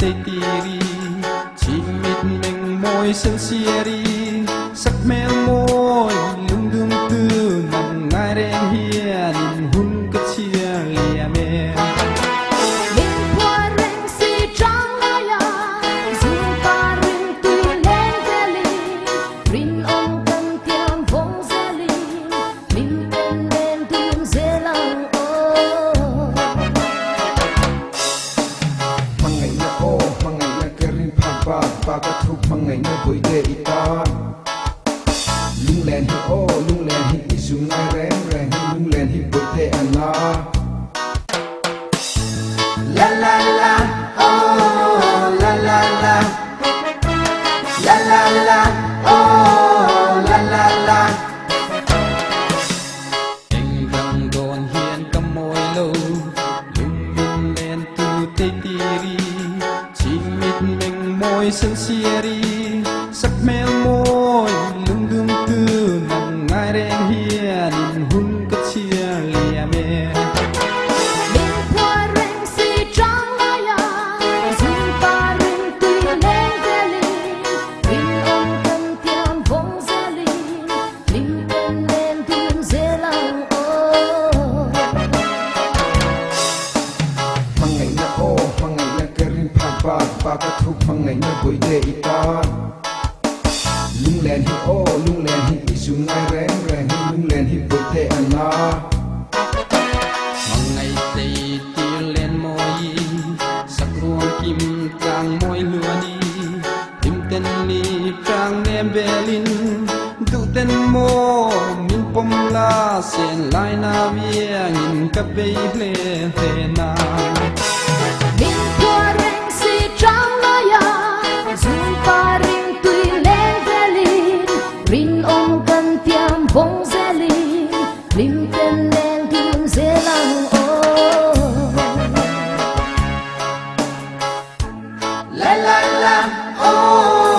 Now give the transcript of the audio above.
teitiri Chimit meng mawi sen siari Sak hmel mawi lungdum tu nang ngai reng hianin hun ka chhiar liam e. Min phuar reng si chang laia Zungpa rimtui leng velin Rinawm kan tiam vawng zelin Hlim ten len dun zel ang aw. Hmangaihna aw, hmangaihna ka rin phak bak bak a thup hmangaihna bawihte i tan. Lunglen hi aw, lunglen hi i zum ngai reng reng hi lunglen hi bawihte a na. La la la, oh la la la. La la la, oh la la la. Eng dang dawn hian ka mawi lo, lung min len tu teitiri, chimit meng mawi sen siari, sak hmel mawi lungdum tu nang ngai reng hianin hun ka chhiar liam e. Min phuar reng si chang laia Zungpa rimtui leng velin Rinawm kan tiam vawng zelin Hlim ten len dun zel ang aw. Hmangaihna aw, hmangaihna ka rin phak bak bak a thup hmangaihna bawihte i tan. Lunglen hi aw, lunglen hi i zum ngai reng reng hi lunglen hi bawihte a na. Hmangaih tir len mawi, sak ruang kim tlang mawi hluani, hlim ten ni tlang nem velin, duh ten maw min pawm la, sen lai na viangin ka bei hle hle na. Min phuar reng si chang laia Zungpa rimtui leng velin, rinawm kan tiam vawng zelin, hlim ten leng dun zel ang aw. La la la, oh.